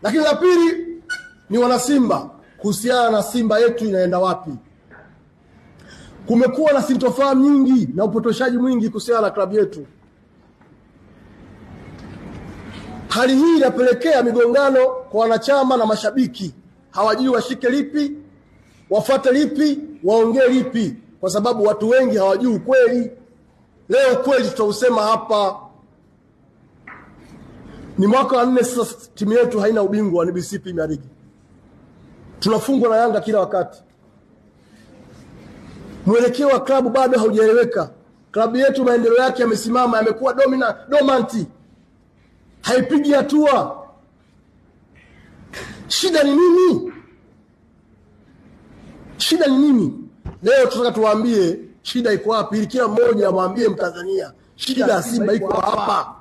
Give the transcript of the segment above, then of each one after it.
Lakini la pili ni wanasimba, kuhusiana na Simba yetu inaenda wapi. Kumekuwa na sintofahamu nyingi na upotoshaji mwingi kuhusiana na klabu yetu. Hali hii inapelekea migongano kwa wanachama na mashabiki, hawajui washike lipi, wafuate lipi, waongee lipi, kwa sababu watu wengi hawajui ukweli. Leo ukweli tutausema hapa. Ni mwaka wa 4 sasa timu yetu haina ubingwa wa NBC Premier League. Tunafungwa na Yanga kila wakati. Mwelekeo wa klabu bado haujaeleweka. Klabu yetu maendeleo yake yamesimama, yamekuwa dormant, haipigi hatua. Shida ni nini? Shida ni nini? Leo tunataka tuwaambie shida iko wapi, ili kila mmoja amwambie Mtanzania shida ya Simba iko hapa,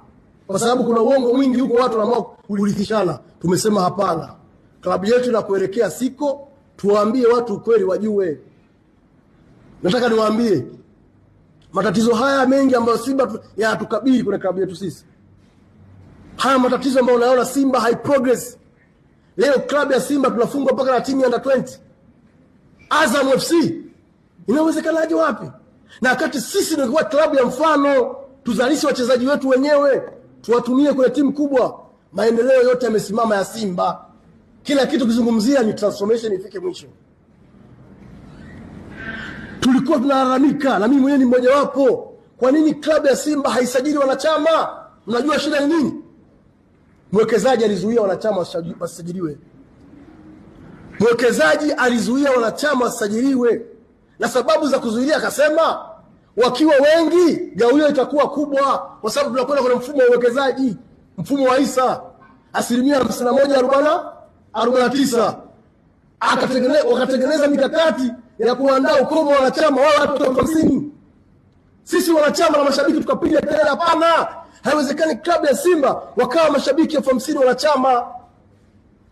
kwa sababu kuna uongo mwingi huko, watu wanaamua kurithishana. Tumesema hapana, klabu yetu na kuelekea siko, tuwaambie watu ukweli wajue. Nataka niwaambie matatizo haya mengi ambayo Simba yanatukabili kwenye klabu yetu sisi, haya matatizo ambayo unaona Simba hai progress leo, klabu ya Simba tunafungwa mpaka na timu ya under 20 Azam FC, inawezekanaje wapi? Na wakati sisi ndio klabu ya mfano, tuzalishe wachezaji wetu wenyewe, tuwatumie kwenye timu kubwa. Maendeleo yote yamesimama ya Simba. Kila kitu kizungumzia ni transformation ifike mwisho. Tulikuwa tunalalamika, na mimi mwenyewe ni mmoja wapo, kwa nini klabu ya Simba haisajili wanachama? Mnajua shida ni nini? Mwekezaji alizuia wanachama wasisajiliwe. Mwekezaji alizuia wanachama wasisajiliwe, na sababu za kuzuilia akasema wakiwa wengi gawio itakuwa kubwa, kwa sababu tunakwenda kwenye mfumo wa uwekezaji, mfumo wa hisa 51.49%. Wakatengeneza mikakati ya kuandaa ukomo wa wanachama wao watu 50. Sisi wanachama na mashabiki tukapiga kelele, hapana, haiwezekani klabu ya Simba wakawa mashabiki 50,000 wanachama.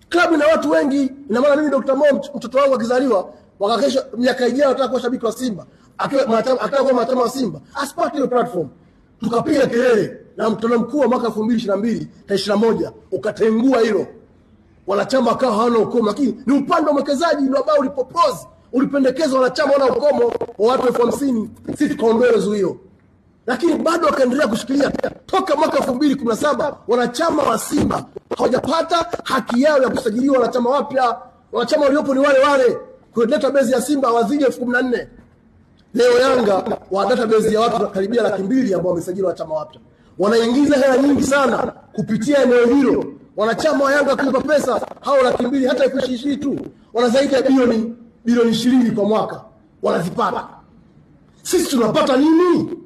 Klabu ina watu wengi. Ina maana mimi Dr. Mo, mtoto wangu akizaliwa mwaka kesho, miaka ijayo ataka kuwa shabiki wa Simba, akiwa kuwa mwanachama wa Simba, asipate hiyo platform. Tukapiga kelele na mkutano mkuu wa mwaka 2022 tarehe 21 ukatengua hilo, wanachama wakawa hawana ukomo, lakini ni upande wa mwekezaji ndio ambao ulipropose, ulipendekeza wanachama wana ukomo wa watu 50,000. Sisi tukaondoa zuio, lakini bado wakaendelea kushikilia toka mwaka 2017 wanachama wa Simba hawajapata haki yao ya kusajiliwa wanachama wapya. Wanachama waliopo ni wale wale kwenye database ya Simba hawazidi 14,000. Leo Yanga wa database ya watu karibia 200,000 ambao wamesajili wanachama wapya, wanaingiza hela nyingi sana kupitia eneo hilo. Wanachama wa Yanga wakipa pesa hao 200,000, hata 20,000 tu, wana zaidi ya bilioni 20 kwa mwaka wanazipata. Sisi tunapata nini?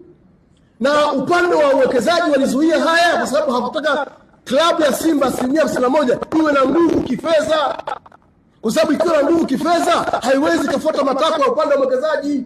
Na upande wa uwekezaji walizuia haya kwa sababu hawakutaka klabu ya Simba 51% iwe na nguvu kifedha, kwa sababu ikiwa na nguvu kifedha haiwezi kufuata matakwa ya upande wa uwekezaji.